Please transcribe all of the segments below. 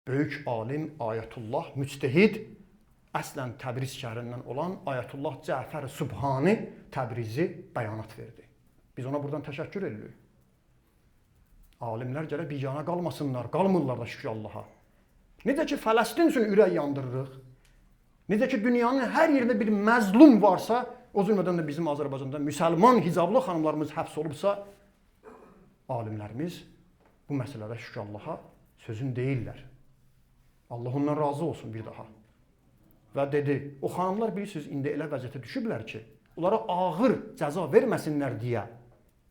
Böyük alim, ayətullah, müctehid, əslən Təbriz şəhərindən olan Ayətullah Cəfər Subhani Təbrizi bəyanat verdi. Biz ona buradan təşəkkür edirik. Alimlər gərək bigana qalmasınlar, qalmırlar da şükür Allaha. Necə ki Fələstin üçün ürək yandırırıq, necə ki dünyanın hər yerində bir məzlum varsa, o cümlədən də bizim Azərbaycanda müsəlman hicablı xanımlarımız həbs olubsa, alimlərimiz bu məsələdə şükür Allaha sözün deyirlər. Allah ondan razı olsun bir daha. Və dedi, o xanımlar bilirsiniz indi elə vəziyyətə düşüblər ki, onlara ağır cəza verməsinlər deyə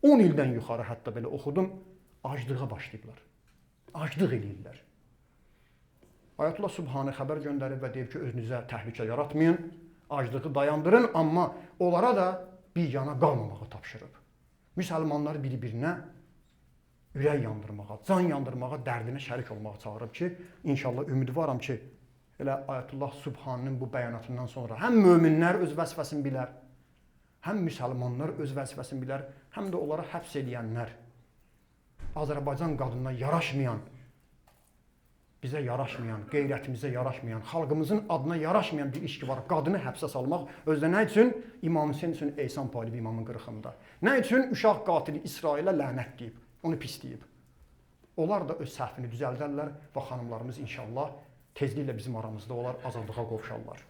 10 ildən yuxarı hətta belə oxudum, aclığa başlayıblar. Aclıq eləyirlər. Ayətullah Subhani xəbər göndərib və deyib ki, özünüzə təhlükə yaratmayın, aclığı dayandırın, amma onlara da bir yana qalmamağı tapşırıb. Müsəlmanları bir-birinə ürək yandırmağa, can yandırmağa, dərdinə şərik olmağa çağırıb ki, inşallah ümidvaram ki, elə Ayətullah Subhaninin bu bəyanatından sonra həm möminlər öz vəzifəsini bilər, həm müsəlmanlar öz vəzifəsini bilər, həm də onları həbs eləyənlər, Azərbaycan qadınına yaraşmayan, bizə yaraşmayan, qeyrətimizə yaraşmayan, xalqımızın adına yaraşmayan bir iş ki var, qadını həbsə salmaq. Özdə nə üçün? İmam Hüseyn üçün Ehsan Pahlevi imamın qırxında. Nə üçün? Uşaq qatili İsrailə lənət deyib, onu pisləyib. Onlar da öz səhvini düzəldərlər və xanımlarımız inşallah tezliklə bizim aramızda olar, azadlığa qovuşarlar.